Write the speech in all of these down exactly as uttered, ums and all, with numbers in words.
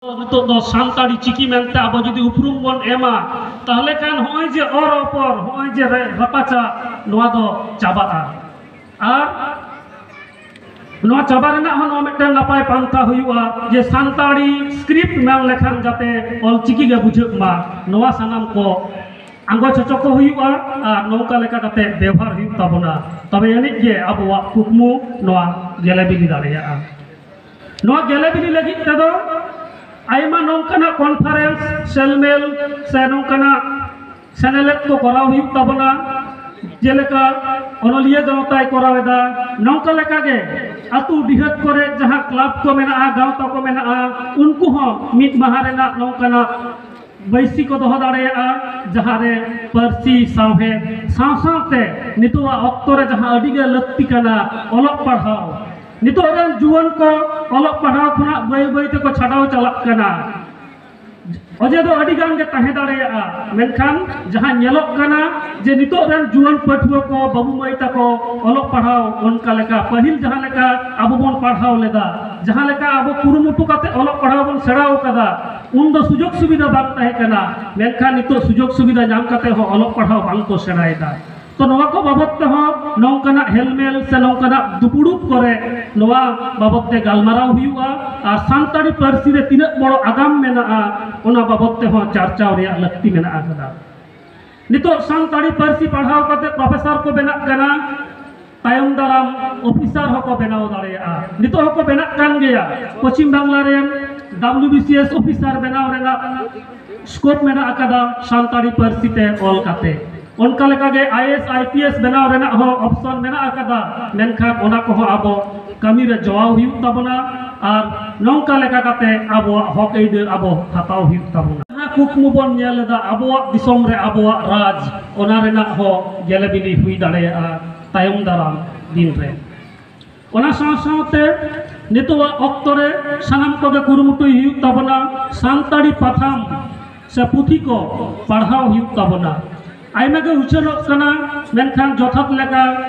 ᱱᱤᱛᱚᱜ ᱫᱚ ᱥᱟᱱᱛᱟᱲᱤ ᱪᱤᱠᱤ ᱢᱮᱱᱛᱮ ᱟᱵᱚ ᱡᱩᱫᱤ ᱩᱯᱨᱩᱢ ᱵᱚᱱ ᱮᱢᱟ, ᱛᱟᱦᱚᱞᱮ ᱠᱷᱟᱱ ᱱᱚᱜᱼᱚᱭ ᱡᱮ ᱚᱨ ᱚᱯᱚᱨ, ᱱᱚᱜᱼᱚᱭ ᱡᱮ ᱨᱮ-, ᱨᱟᱯᱟᱪᱟᱜ, ᱱᱚᱣᱟ ᱫᱚ ᱪᱟᱵᱟᱜᱼᱟ᱾ ᱟᱨ ᱱᱚᱣᱟ ᱪᱟᱵᱟ ᱨᱮᱱᱟᱜ ᱦᱚᱸ ᱱᱚᱣᱟ ᱢᱤᱫᱴᱟᱝ ᱱᱟᱯᱟᱭ ᱯᱟᱱᱛᱷᱟ ᱦᱩᱭᱩᱜᱼᱟ ᱡᱮ ᱥᱟᱱᱛᱟᱲᱤ ᱥᱠᱨᱤᱯᱴ ᱢᱮᱱ ᱞᱮᱠᱷᱟᱱ ᱡᱟᱛᱮ ᱚᱞᱪᱤᱠᱤ ᱜᱮ ᱵᱩᱡᱷᱟᱹᱜ ᱢᱟ, ᱱᱚᱣᱟ ᱥᱟᱱᱟᱢ ᱠᱚ ᱟᱸᱜᱚᱪ ᱦᱚᱪᱚ ᱠᱚ ᱦᱩᱭᱩᱜᱼᱟ ᱟᱨ ᱱᱚᱝᱠᱟ ᱞᱮᱠᱟ ᱠᱟᱛᱮ ᱵᱮᱣᱦᱟᱨ ᱦᱩᱭᱩᱜ ᱛᱟᱵᱚᱱᱟ᱾ ᱛᱚᱵᱮ ᱟᱹᱱᱤᱡ ᱜᱮ ᱟᱵᱚᱣᱟᱜ ᱠᱩᱠᱢᱩ ᱱᱚᱣᱟ ᱜᱮᱞᱮ ᱵᱤᱞᱤ ᱫᱟᱲᱮᱭᱟᱜᱼᱟ᱾ ᱱᱚᱣᱟ ᱜᱮᱞᱮ ᱵᱤᱞᱤ ᱞᱟᱹᱜᱤᱫ ᱛᱮᱫᱚ ᱟᱭᱢᱟ ᱱᱚᱝᱠᱟᱱᱟᱜ ᱠᱚᱱᱯᱷᱟᱨᱮᱱᱥ, ᱥᱮᱞᱢᱮᱞ ᱥᱮ ᱱᱚᱝᱠᱟᱱᱟᱜ ᱥᱮᱱᱮᱞᱮᱫ ᱠᱚ ᱠᱚᱨᱟᱣ ᱦᱩᱭᱩᱜ ᱛᱟᱵᱚᱱᱟ᱾ ᱡᱮᱞᱮᱠᱟ ᱚᱱᱚᱞᱤᱭᱟᱹ ᱜᱟᱶᱛᱟᱭ ᱠᱚᱨᱟᱣ ᱮᱫᱟ, ᱱᱚᱝᱠᱟ ᱞᱮᱠᱟᱜᱮ ᱟᱹᱛᱩ ᱰᱤᱦᱟᱹᱛ ᱠᱚᱨᱮ ᱡᱟᱦᱟᱸ ᱠᱞᱟᱵᱽ ᱠᱚ ᱢᱮᱱᱟᱜᱼᱟ, ᱜᱟᱶᱛᱟ ᱠᱚ ᱢᱮᱱᱟᱜᱼᱟ, ᱩᱱᱠᱩ ᱦᱚᱸ ᱢᱤᱫ ᱢᱟᱦᱟ ᱨᱮᱱᱟᱜ ᱱᱚᱝᱠᱟᱱᱟᱜ ᱵᱟᱹᱭᱥᱤ ᱠᱚ ᱫᱚᱦᱚ ᱫᱟᱲᱮᱭᱟᱜᱼᱟ, ᱡᱟᱦᱟᱸ ᱨᱮ ᱯᱟᱹᱨᱥᱤ, ᱥᱟᱶᱦᱮᱫ ᱥᱟᱶ ᱥᱟᱶᱛᱮ ᱱᱤᱛᱚᱜᱟᱜ ᱚᱠᱛᱚ ᱨᱮ ᱡᱟᱦᱟᱸ ᱟᱹᱰᱤ ᱜᱮ ᱞᱟᱹᱠᱛᱤ ᱠᱟᱱᱟ, ᱚᱞᱚᱜ ᱯᱟᱲᱦᱟᱣ, ᱱᱤᱛᱚᱜ ᱨᱮᱱ ᱡᱩᱣᱟᱹᱱ ᱠᱚ ᱚᱞᱚᱜ ᱯᱟᱲᱦᱟᱣ ᱠᱷᱚᱱᱟᱜ ᱵᱟᱹᱭ ᱵᱟᱹᱭ ᱛᱮᱠᱚ ᱪᱷᱟᱰᱟᱣ ᱪᱟᱞᱟᱜ ᱠᱟᱱᱟ᱾ ᱚᱡᱮ ᱫᱚ ᱟᱹᱰᱤ ᱜᱟᱱ ᱜᱮ ᱛᱟᱦᱮᱸ ᱫᱟᱲᱮᱭᱟᱜᱼᱟ, ᱢᱮᱱᱠᱷᱟᱱ ᱡᱟᱦᱟᱸ ᱧᱮᱞᱚᱜ ᱠᱟᱱᱟ ᱡᱮ ᱱᱤᱛᱚᱜ ᱨᱮᱱ ᱡᱩᱣᱟᱹᱱ ᱯᱟᱹᱴᱷᱩᱣᱟᱹ ᱠᱚ, ᱵᱟᱹᱵᱩ ᱢᱟᱹᱭ ᱛᱟᱠᱚ ᱚᱞᱚᱜ ᱯᱟᱲᱦᱟᱣ ᱚᱱᱠᱟ ᱞᱮᱠᱟ ᱯᱟᱹᱦᱤᱞ ᱡᱟᱦᱟᱸ ᱞᱮᱠᱟ ᱟᱵᱚ ᱵᱚᱱ ᱯᱟᱲᱦᱟᱣ ᱞᱮᱫᱟ, ᱡᱟᱦᱟᱸ ᱞᱮᱠᱟ ᱟᱵᱚ ᱠᱩᱨᱩᱢᱩᱴᱩ ᱠᱟᱛᱮ ᱚᱞᱚᱜ ᱯᱟᱲᱦᱟᱣ ᱵᱚᱱ ᱥᱮᱬᱟᱣ ᱠᱟᱫᱟ, ᱩᱱ ᱫᱚ ᱥᱩᱡᱳᱜᱽ ᱥᱩᱵᱤᱫᱷᱟ ᱵᱟᱝ ᱛᱟᱦᱮᱸ ᱠᱟᱱᱟ, ᱢᱮᱱᱠᱷᱟᱱ ᱱᱤᱛᱚᱜ ᱥᱩᱡᱳᱜᱽ ᱥᱩᱵᱤᱫᱷᱟ ᱧᱟᱢ ᱠᱟᱛᱮ ᱦᱚᱸ ᱚᱞᱚᱜ ᱯᱟᱲᱦᱟᱣ ᱵᱟᱝ ᱠᱚ ᱥᱮᱬᱟᱭᱮᱫᱟ᱾ ᱛᱚ ᱱᱚᱣᱟ ᱠᱚ ᱵᱟᱵᱚᱫ ᱛᱮᱦᱚᱸ ᱱᱚᱝᱠᱟᱱᱟᱜ ᱦᱮᱞᱢᱮᱞ ᱥᱮ ᱱᱚᱝᱠᱟᱱᱟᱜ ᱫᱩᱯᱩᱲᱩᱵ ᱠᱚᱨᱮ ᱱᱚᱣᱟ ᱵᱟᱵᱚᱫ ᱛᱮ ᱜᱟᱞᱢᱟᱨᱟᱣ ᱦᱩᱭᱩᱜᱼᱟ᱾ ᱟᱨ ᱥᱟᱱᱛᱟᱲᱤ ᱯᱟᱹᱨᱥᱤ ᱨᱮ ᱛᱤᱱᱟᱹᱜ ᱵᱚᱲᱚ ᱟᱜᱟᱢ ᱢᱮᱱᱟᱜᱼᱟ, ᱚᱱᱟ ᱵᱟᱵᱚᱫ ᱛᱮᱦᱚᱸ ᱪᱟᱨᱪᱟᱣ ᱨᱮᱭᱟᱜ ᱞᱟᱹᱠᱛᱤ ᱢᱮᱱᱟᱜ ᱟᱠᱟᱫᱟ᱾ ᱱᱤᱛᱚᱜ ᱥᱟᱱᱛᱟᱲᱤ ᱯᱟᱹᱨᱥᱤ ᱯᱟᱲᱦᱟᱣ ᱠᱟᱛᱮ ᱯᱨᱚᱯᱷᱮᱥᱚᱨ ᱠᱚ ᱵᱮᱱᱟᱜ ᱠᱟᱱᱟ, ᱛᱟᱭᱚᱢ ᱫᱟᱨᱟᱢ ᱚᱯᱷᱤᱥᱟᱨ ᱦᱚᱸᱠᱚ ᱵᱮᱱᱟᱣ ᱫᱟᱲᱮᱭᱟᱜᱼᱟ᱾ ᱱᱤᱛᱚᱜ ᱦᱚᱸᱠᱚ ᱵᱮᱱᱟᱜ ᱠᱟᱱ ᱜᱮᱭᱟ᱾ ᱯᱚᱪᱷᱤᱢ ᱵᱟᱝᱞᱟ ᱨᱮᱱ W B C S officer ᱵᱮᱱᱟᱣ ᱨᱮᱱᱟᱜ ᱥᱠᱳᱯ ᱢᱮᱱᱟᱜ ᱟᱠᱟᱫᱟ ᱥᱟᱱᱛᱟᱲᱤ ᱯᱟᱹᱨᱥᱤ ᱛᱮ ᱚᱞ ᱠᱟᱛᱮ᱾ ᱚᱱᱠᱟ ᱞᱮᱠᱟᱜᱮ I A S, I P S ᱵᱮᱱᱟᱣ ᱨᱮᱱᱟᱜ ᱦᱚᱸ ᱚᱯᱥᱚᱱ ᱢᱮᱱᱟᱜ ᱟᱠᱟᱫᱟ, ᱢᱮᱱᱠᱷᱟᱱ ᱚᱱᱟ ᱠᱚᱦᱚᱸ ᱟᱵᱚ ᱠᱟᱹᱢᱤ ᱨᱮ ᱡᱚᱲᱟᱣ ᱦᱩᱭᱩᱜ ᱛᱟᱵᱚᱱᱟ᱾ ᱟᱨ ᱱᱚᱝᱠᱟ ᱞᱮᱠᱟ ᱠᱟᱛᱮ ᱟᱵᱚᱣᱟᱜ ᱦᱚᱠ ᱟᱹᱭᱫᱟᱹᱨ ᱟᱵᱚ ᱦᱟᱛᱟᱣ ᱦᱩᱭᱩᱜ ᱛᱟᱵᱚᱱᱟ᱾ ᱡᱟᱦᱟᱸ ᱠᱩᱠᱢᱩ ᱵᱚᱱ ᱧᱮᱞ ᱮᱫᱟ ᱟᱵᱚᱣᱟᱜ ᱫᱤᱥᱚᱢ ᱨᱮ ᱟᱵᱚᱣᱟᱜ ᱨᱟᱡᱽ, ᱚᱱᱟ ᱨᱮᱱᱟᱜ ᱦᱚᱸ ᱜᱮᱞᱮ ᱵᱤᱞᱤ ᱦᱩᱭ ᱫᱟᱲᱮᱭᱟᱜᱼᱟ ᱛᱟᱭᱚᱢ ᱫᱟᱨᱟᱢ ᱫᱤᱱ ᱨᱮ᱾ ᱚᱱᱟ ᱥᱟᱶ ᱥᱟᱶᱛᱮ ᱱᱤᱛᱚᱜᱟᱜ ᱚᱠᱛᱚ ᱨᱮ ᱥᱟᱱᱟᱢ ᱠᱚᱜᱮ ᱠᱩᱨᱩᱢᱩᱴᱩᱭ ᱦᱩᱭᱩᱜ ᱛᱟᱵᱚᱱᱟ, ᱥᱟᱱᱛᱟᱲᱤ ᱯᱟᱛᱷᱟᱢ ᱥᱮ ᱯᱩᱛᱷᱤ ᱠᱚ ᱯᱟᱲᱦᱟᱣ ᱦᱩᱭᱩᱜ ᱛᱟᱵᱚᱱᱟ᱾ ᱟᱭᱢᱟ ᱜᱮ ᱩᱪᱷᱟᱹᱱᱚᱜ ᱠᱟᱱᱟ, ᱢᱮᱱᱠᱷᱟᱱ ᱡᱚᱛᱷᱟᱛ ᱞᱮᱠᱟ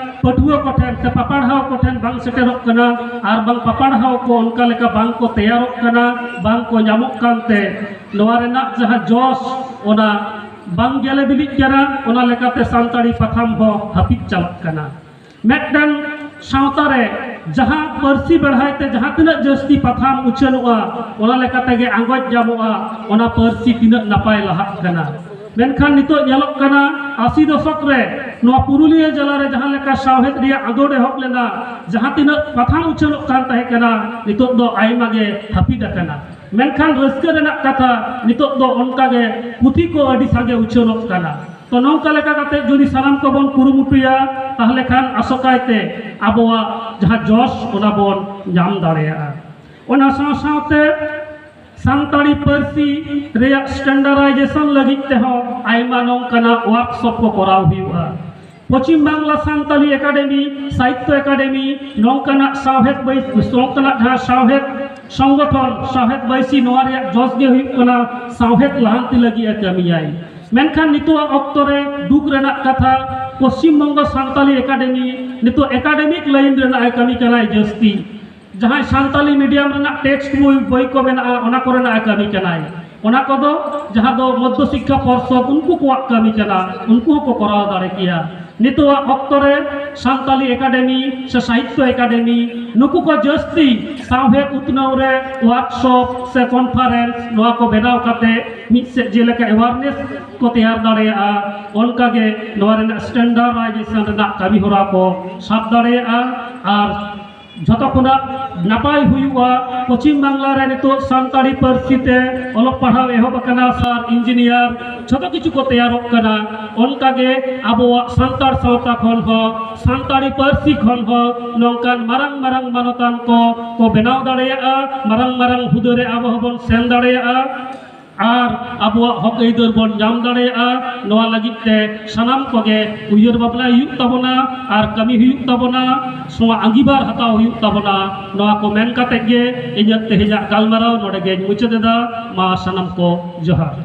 ᱯᱟᱹᱴᱷᱩᱣᱟᱹ ᱠᱚᱴᱷᱮᱱ ᱥᱮ ᱯᱟᱯᱟᱲᱦᱟᱣ ᱠᱚᱴᱷᱮᱱ ᱵᱟᱝ ᱥᱮᱴᱮᱨᱚᱜ ᱠᱟᱱᱟ, ᱟᱨ ᱵᱟᱝ ᱯᱟᱯᱟᱲᱦᱟᱣ ᱠᱚ ᱚᱱᱠᱟ ᱞᱮᱠᱟ ᱵᱟᱝ ᱠᱚ ᱛᱮᱭᱟᱨᱚᱜ ᱠᱟᱱᱟ, ᱵᱟᱝ ᱠᱚ ᱧᱟᱢᱚᱜ ᱠᱟᱱᱛᱮ ᱱᱚᱣᱟ ᱨᱮᱱᱟᱜ ᱡᱟᱦᱟᱸ ᱡᱚᱥ, ᱚᱱᱟ ᱵᱟᱝ ᱜᱮᱞᱮ ᱵᱤᱞᱤᱜ ᱠᱟᱱᱟ᱾ ᱚᱱᱟ ᱞᱮᱠᱟᱛᱮ ᱥᱟᱱᱛᱟᱲᱤ ᱯᱟᱛᱷᱟᱢ ᱦᱚᱸ ᱦᱟᱹᱯᱤᱫ ᱪᱟᱞᱟᱜ ᱠᱟᱱᱟ᱾ ᱢᱤᱫᱴᱟᱝ ᱥᱟᱶᱛᱟ ᱨᱮ ᱡᱟᱦᱟᱸ ᱯᱟᱹᱨᱥᱤ ᱵᱮᱲᱦᱟᱭ ᱛᱮ ᱡᱟᱦᱟᱸ ᱛᱤᱱᱟᱹᱜ ᱡᱟᱹᱥᱛᱤ ᱯᱟᱛᱷᱟᱢ ᱩᱪᱷᱟᱹᱱᱚᱜᱼᱟ, ᱚᱱᱟ ᱞᱮᱠᱟ ᱛᱮᱜᱮ ᱟᱸᱜᱚᱪ ᱧᱟᱢᱚᱜᱼᱟ, ᱚᱱᱟ ᱯᱟᱹᱨᱥᱤ ᱛᱤᱱᱟᱹᱜ ᱱᱟᱯᱟᱭ ᱞᱟᱦᱟᱜ ᱠᱟᱱᱟ᱾ ᱢᱮᱱᱠᱷᱟᱱ ᱱᱤᱛᱚᱜ ᱧᱮᱞᱚᱜ ᱠᱟᱱᱟ, ᱟᱥᱤ ᱫᱚᱥᱚᱠ ᱨᱮ ᱱᱚᱣᱟ ᱯᱩᱨᱩᱞᱤᱭᱟᱹ ᱡᱮᱞᱟ ᱨᱮ ᱡᱟᱦᱟᱸ ᱞᱮᱠᱟ ᱥᱟᱶᱦᱮᱫ ᱨᱮᱭᱟᱜ ᱟᱸᱫᱳᱲ ᱮᱦᱚᱵ ᱞᱮᱱᱟ, ᱡᱟᱦᱟᱸ ᱛᱤᱱᱟᱹᱜ ᱯᱟᱛᱷᱟᱢ ᱩᱪᱷᱟᱹᱱᱚᱜ ᱠᱟᱱ ᱛᱟᱦᱮᱸ ᱠᱟᱱᱟ, ᱱᱤᱛᱚᱜ ᱫᱚ ᱟᱭᱢᱟ ᱜᱮ ᱦᱟᱹᱯᱤᱫ ᱟᱠᱟᱱᱟ᱾ ᱢᱮᱱᱠᱷᱟᱱ ᱨᱟᱹᱥᱠᱟᱹ ᱨᱮᱱᱟᱜ ᱠᱟᱛᱷᱟ, ᱱᱤᱛᱚᱜ ᱫᱚ ᱚᱱᱠᱟ ᱜᱮ ᱯᱩᱛᱷᱤ ᱠᱚ ᱟᱹᱰᱤ ᱥᱟᱸᱜᱮ ᱩᱪᱷᱟᱹᱱᱚᱜ ᱠᱟᱱᱟ᱾ ᱛᱚ, ᱱᱚᱝᱠᱟ ᱞᱮᱠᱟ ᱠᱟᱛᱮ ᱡᱩᱫᱤ ᱥᱟᱱᱟᱢ ᱠᱚᱵᱚᱱ ᱠᱩᱨᱩᱢᱩᱴᱩᱭᱟ, ᱛᱟᱦᱞᱮ ᱠᱷᱟᱱ ᱟᱥᱚᱠᱟᱭ ᱛᱮ ᱟᱵᱚᱣᱟᱜ ᱡᱟᱦᱟᱸ ᱡᱚᱥ, ᱚᱱᱟ ᱵᱚᱱ ᱧᱟᱢ ᱫᱟᱲᱮᱭᱟᱜᱼᱟ᱾ ᱚᱱᱟ ᱥᱟᱶ ᱥᱟᱶᱛᱮ ᱥᱟᱱᱛᱟᱲᱤ ᱯᱟᱹᱨᱥᱤ ᱨᱮᱭᱟᱜ standardization ᱞᱟᱹᱜᱤᱫ ᱛᱮᱦᱚᱸ ᱟᱭᱢᱟ ᱱᱚᱝᱠᱟᱱᱟᱜ workshop ᱠᱚ ᱠᱚᱨᱟᱣ ᱦᱩᱭᱩᱜᱼᱟ᱾ ᱯᱚᱪᱷᱤᱢ ᱵᱟᱝᱞᱟ ᱥᱟᱱᱛᱟᱲᱤ ᱮᱠᱟᱰᱮᱢᱤ, ᱥᱟᱦᱤᱛᱛᱚ ᱮᱠᱟᱰᱮᱢᱤ, ᱱᱚᱝᱠᱟᱱᱟᱜ ᱥᱟᱶᱦᱮᱫ ᱵᱟᱹᱭ-, ᱱᱚᱝᱠᱟᱱᱟᱜ ᱡᱟᱦᱟᱸ ᱥᱟᱶᱦᱮᱫ ᱥᱚᱝᱜᱚᱴᱷᱚᱱ, ᱥᱟᱶᱦᱮᱫ ᱵᱟᱹᱭᱥᱤ, ᱱᱚᱣᱟ ᱨᱮᱭᱟᱜ ᱡᱚᱥ ᱜᱮ ᱦᱩᱭᱩᱜ ᱠᱟᱱᱟ ᱥᱟᱶᱦᱮᱫ ᱞᱟᱦᱟᱱᱛᱤ ᱞᱟᱹᱜᱤᱫ ᱮ ᱠᱟᱹᱢᱤᱭᱟᱭ᱾ ᱢᱮᱱᱠᱷᱟᱱ ᱱᱤᱛᱚᱜᱟᱜ ᱚᱠᱛᱚ ᱨᱮ ᱫᱩᱠ ᱨᱮᱱᱟᱜ ᱠᱟᱛᱷᱟ, ᱯᱚᱥᱪᱤᱢ ᱵᱚᱝᱜᱚ ᱥᱟᱱᱛᱟᱲᱤ ᱮᱠᱟᱰᱮᱢᱤ ᱱᱤᱛᱚᱜ academic line ᱨᱮᱱᱟᱜ ᱮ ᱠᱟᱹᱢᱤ ᱠᱟᱱᱟᱭ ᱡᱟᱹᱥᱛᱤ᱾ ᱡᱟᱦᱟᱸᱭ ᱥᱟᱱᱛᱟᱞᱤ medium ᱨᱮᱱᱟᱜ text ᱵᱳᱭ, ᱵᱳᱭ ᱠᱚ ᱢᱮᱱᱟᱜᱼᱟ, ᱚᱱᱟ ᱠᱚᱨᱮᱱᱟᱜ ᱮ ᱠᱟᱹᱢᱤ ᱠᱟᱱᱟᱭ᱾ ᱚᱱᱟ ᱠᱚᱫᱚ ᱡᱟᱦᱟᱸ ᱫᱚ ᱢᱚᱫᱽᱫᱷᱚ ᱥᱤᱠᱠᱷᱟ ᱯᱚᱨᱥᱚᱫ, ᱩᱱᱠᱩ ᱠᱚᱣᱟᱜ ᱠᱟᱹᱢᱤ ᱠᱟᱱᱟ, ᱩᱱᱠᱩ ᱦᱚᱸᱠᱚ ᱠᱚᱨᱟᱣ ᱫᱟᱲᱮ ᱠᱮᱭᱟ᱾ ᱱᱤᱛᱚᱜᱟᱜ ᱚᱠᱛᱚ ᱨᱮ ᱥᱟᱱᱛᱟᱞᱤ ᱮᱠᱟᱰᱮᱢᱤ ᱥᱮ ᱥᱟᱦᱤᱛᱛᱚ ᱮᱠᱟᱰᱮᱢᱤ, ᱱᱩᱠᱩ ᱠᱚ ᱡᱟᱹᱥᱛᱤ ᱥᱟᱶᱦᱮᱫ ᱩᱛᱱᱟᱹᱣ ᱨᱮ workshop ᱥᱮ conference, ᱱᱚᱣᱟ ᱠᱚ ᱵᱮᱱᱟᱣ ᱠᱟᱛᱮ ᱢᱤᱫ ᱥᱮᱫ ᱡᱮᱞᱮᱠᱟ awareness ᱠᱚ ᱛᱮᱭᱟᱨ ᱫᱟᱲᱮᱭᱟᱜᱼᱟ, ᱚᱱᱠᱟᱜᱮ ᱱᱚᱣᱟ ᱨᱮᱱᱟᱜ standardization ᱨᱮᱱᱟᱜ ᱠᱟᱹᱢᱤ ᱦᱚᱨᱟ ᱠᱚ ᱥᱟᱵ ᱫᱟᱲᱮᱭᱟᱜᱼᱟ᱾ ᱟᱨ ᱡᱷᱚᱛᱚ ᱠᱷᱚᱱᱟᱜ ᱱᱟᱯᱟᱭ ᱦᱩᱭᱩᱜᱼᱟ, ᱯᱚᱪᱷᱤᱢ ᱵᱟᱝᱞᱟ ᱨᱮ ᱱᱤᱛᱚᱜ ᱥᱟᱱᱛᱟᱲᱤ ᱯᱟᱹᱨᱥᱤ ᱛᱮ ᱚᱞᱚᱜ ᱯᱟᱲᱦᱟᱣ ᱮᱦᱚᱵ ᱟᱠᱟᱱᱟ, ᱥᱟᱨ, ᱤᱧᱡᱤᱱᱤᱭᱟᱨ, ᱡᱷᱚᱛᱚ ᱠᱤᱪᱷᱩ ᱠᱚ ᱛᱮᱭᱟᱨᱚᱜ ᱠᱟᱱᱟ᱾ ᱚᱱᱠᱟᱜᱮ ᱟᱵᱚᱣᱟᱜ ᱥᱟᱱᱛᱟᱲ ᱥᱟᱶᱛᱟ ᱠᱷᱚᱱ ᱦᱚᱸ ᱥᱟᱱᱛᱟᱲᱤ ᱯᱟᱹᱨᱥᱤ ᱠᱷᱚᱱ ᱦᱚᱸ ᱱᱚᱝᱠᱟᱱ ᱢᱟᱨᱟᱝ ᱢᱟᱨᱟᱝ ᱢᱟᱱᱚᱛᱟᱱ ᱠᱚ ᱠᱚ ᱵᱮᱱᱟᱣ ᱫᱟᱲᱮᱭᱟᱜᱼᱟ, ᱢᱟᱨᱟᱝ ᱢᱟᱨᱟᱝ ᱦᱩᱫᱟᱹ ᱨᱮ ᱟᱵᱚ ᱦᱚᱸᱵᱚᱱ ᱥᱮᱱ ᱫᱟᱲᱮᱭᱟᱜᱼᱟ᱾ ᱟᱨ ᱟᱵᱚᱣᱟᱜ ᱦᱚᱠ ᱟᱹᱭᱫᱟᱹᱨ ᱵᱚᱱ ᱧᱟᱢ ᱫᱟᱲᱮᱭᱟᱜᱼᱟ᱾ ᱱᱚᱣᱟ ᱞᱟᱹᱜᱤᱫ ᱛᱮ ᱥᱟᱱᱟᱢ ᱠᱚᱜᱮ ᱩᱭᱦᱟᱹᱨ ᱵᱷᱟᱵᱽᱱᱟᱭ ᱦᱩᱭᱩᱜ ᱛᱟᱵᱚᱱᱟ ᱟᱨ ᱠᱟᱹᱢᱤ ᱦᱩᱭᱩᱜ ᱛᱟᱵᱚᱱᱟ, ᱱᱚᱣᱟ ᱟᱸᱜᱤᱵᱷᱟᱨ ᱦᱟᱛᱟᱣ ᱦᱩᱭᱩᱜ ᱛᱟᱵᱚᱱᱟ᱾ ᱱᱚᱣᱟ ᱠᱚ ᱢᱮᱱ ᱠᱟᱛᱮ ᱜᱮ ᱤᱧᱟᱹᱜ ᱛᱮᱦᱮᱧᱟᱜ ᱜᱟᱞᱢᱟᱨᱟᱣ ᱱᱚᱰᱮ ᱜᱮᱧ ᱢᱩᱪᱟᱹᱫ ᱮᱫᱟ᱾ ᱢᱟ ᱥᱟᱱᱟᱢ ᱠᱚ ᱡᱚᱦᱟᱨ᱾